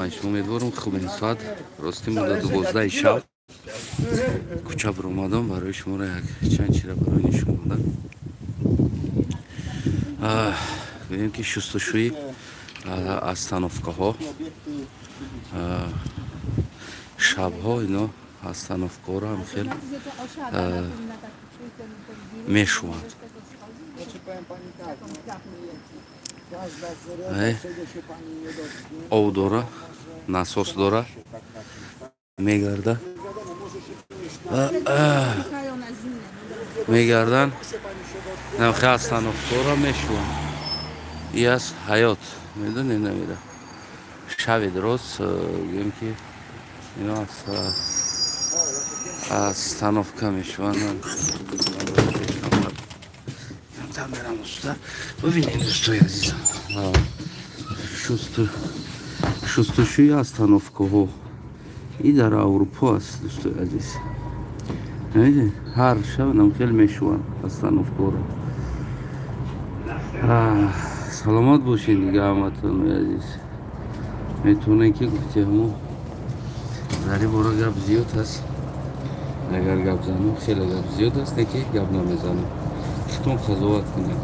Шумо умедворам, хубен. Соат рости муда 12-и шаб кӯча биромадам, барои шуморо як чанд чира барои нишон додам. Гӯем, ки шустушӯи остановкаҳо шабҳо, ино остановкаҳоро ҳам хел мешӯванд. Znaczy powiem pani tak, no, każda Ej. czego się pani nie dotknie, Ов дора, насос дора, tak na czymś, tak? мегарда. Wiadomo, może się kimś Czekają na zimne. Мегардан. się pani się dotknie, Намхе остановкаҳоро мешӯванд. И аст ҳаёт, медонед, намеда шави дроз, гӯем, ки ино остановка мешӯванд. Камтар мерам уста, бибинем, дӯстои азизам, шустушӯи остановкаҳо и дар Аврупо аст, дӯстои азиз. Медонед, ҳар шаб намхел мешӯванд остановкаҳоро. Саломат бошед дига, ҳаматонои азиз. Метавонем, ки гуфти ҳамо, дар ин бора гап зиёд аст. Агар гап занам, хеле гап зиёд аст, не ки гап намезанам, хитон қазоват кунед.